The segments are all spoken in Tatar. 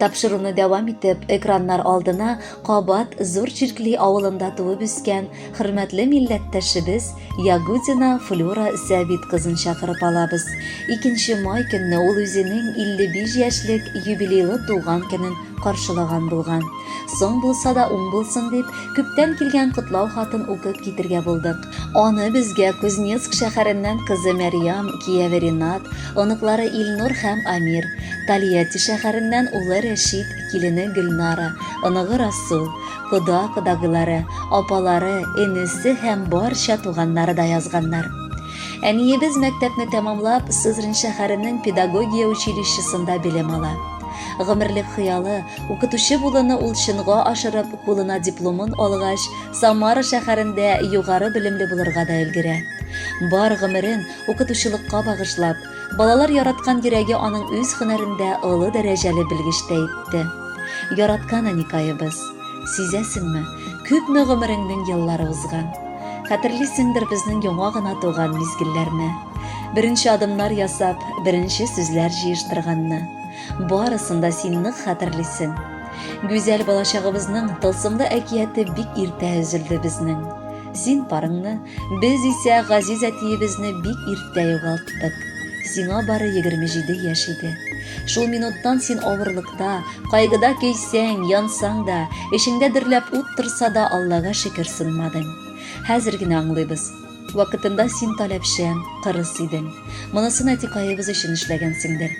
Тапшыруны дәвам итеп, экраннар алдына кабат Зур Чиркли авылында туып үскән хөрмәтле милләттәшебез Ягудина Флюра Сәбит кызын чакырып алабыз. 2 май көнне ул үзенең 55 яшьлек юбилейлы туган көнен каршылаган булган. Соң булса да уң булсын дип, күптән килгән котлау хатын укып китергә булдык. Аны безгә Кузнецк шәһәреннән кызы Мәрьям, кияве Ринат, оныклары Илнур һәм Амир, Тольятти шәһәреннән улы Рәшит, килене Гөлнара, оныгы Расул, кода-кодагыйлары, апалары, энесе һәм барча туганнары да язганнар. Әниебез мәктәпне тәмамлап, Сызрань шәһәренең педагогия училищесында белем ала. Гомерлек хыялы, укытучы булуны ул чынга ашырып, кулына дипломын алгач, Самара шәһәрендә югары белемле булырга да өлгерә. Бар гомерен укытучылыкка багышлап, балалар яраткан йөрәге аның үз һөнәрендә олы дәрәҗәле белгеч тә итте. Яраткан әникаебыз, сизәсеңме, күпме гомереңнең еллары узган. Хәтерлисеңдер безнең яңа гына туган мизгелләрне. Беренче адымнар ясап, беренче сүзләр җыештырганны. Барысын да син нык хәтерлисең. Гүзәл балачагыбызның тылсымлы әкияте бик иртә өзелде безнең. Син парыңны, без исә газиз әтиебезне бик иртә югалттык. Сиңа бары 27 яшь иде. Шул минуттан син авырлыкта, кайгыда көйсәң, янсаң да, эчеңдә дөрләп ут торса да, Аллага шөкер сынмадың. Хәзер генә аңлыйбыз. Вакытында син таләпчән, кырыс идең. Монысын әтикаебыз өчен эшләгәнсеңдер.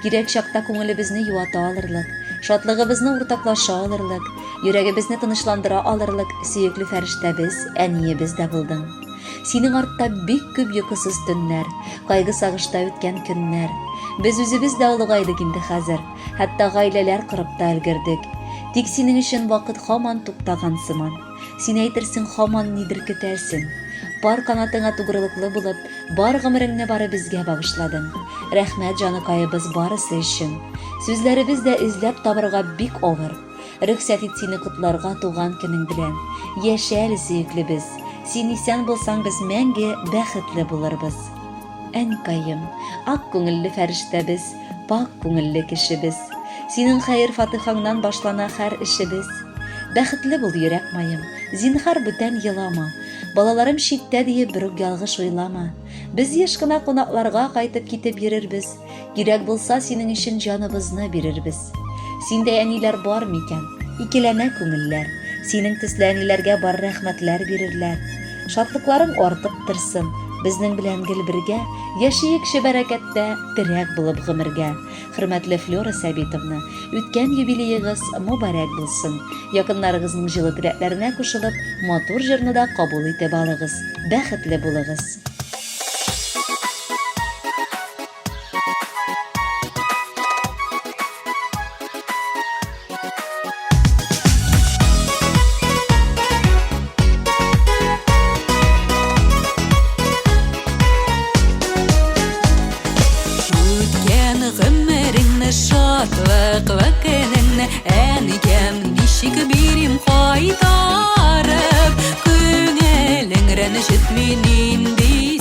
Кирәк чакта күңелебезне юата алырлык, шатлыгыбызны уртаклаша алырлык, йөрәгебезне тынычландыра алырлык сөекле фәрештәбез, әниебез дә булдың. Синең артта бик күп йокысыз төннәр, кайгы-сагышта үткән көннәр. Без үзебез дә олыгайдык инде хәзер, хәтта гаиләләр корып та өлгердек. Тик синең өчен вакыт һаман туктаган сыман. Син әйтерсең һаман нидер көтәсең. Пар канатыңа тугрылыклы булып, бар гомереңне бары безгә багышладың. Рәхмәт, җаныкаебыз, барысы өчен. Сүзләребез дә эзләп табырга бик авыр. Рөхсәт ит сине котларга туган көнең белән. Яшә әле, сөеклебез. Син исән булсаң, без мәңге бәхетле булырбыз. Әнкәем, ак күңелле фәрештәбез, пакь күңелле кешебез. Синең хәер-фатыйхаңнан башлана һәр эшебез. Бәхетле бул, йөрәк маем, зинһар бүтән елама. Балаларым читтә диеп берүк ялгыш уйлама. Без еш кына кунакларга кайтып китеп йөрербез. Кирәк булса, синең өчен җаныбызны бирербез. Синдәй әниләр бар микән? Икеләнә күңелләр. Синең төсле әниләргә бар рәхмәтләр бирерләр. Шатлыкларың артып торсын, безнең белән гел бергә яшиекче бәрәкәттә, терәк булып гомергә. Хөрмәтле Флера Сәбитовна, үткән юбилеегыз мобарәк булсын. Якыннарыгызның җылы теләкләренә кушылып, матур җырны да кабул итеп алыгыз. Бәхетле булыгыз! Үткән гомереңне, шатлыклы көнеңне, әнкәм, ничек бирим кайтарып? Күңелең рәнҗетми нинди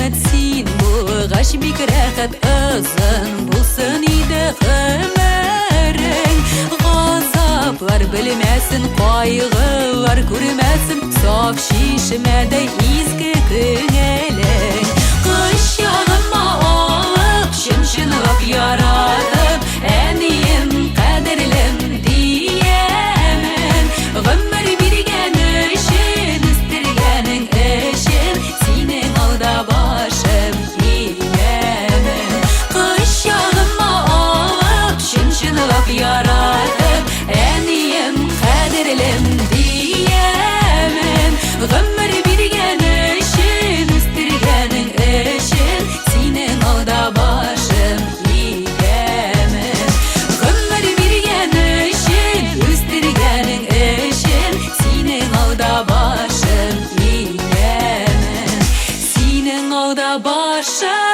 рәхмәт, син булгач бик рәхәт, озын булсын иде гомерең. Газаплар белмәсен, кайгылар күрмәсен, саф чишмәдәй изге күңелең. Кочагыма алып, чын-чынлап яратып, әнием, кадерлем диемен. Гомер биргән өчен, үстергәнең өчен, синең алда башым иямен. Кочагыма алып, чын-чынлап яратып, әнием, кадерлем диемен. Гомер биргән өчен, үстергәнең өчен, синең алда башым иямен. Гомер биргән өчен, үстергәнең өчен, синең алда башым иямен. Синең алда башым.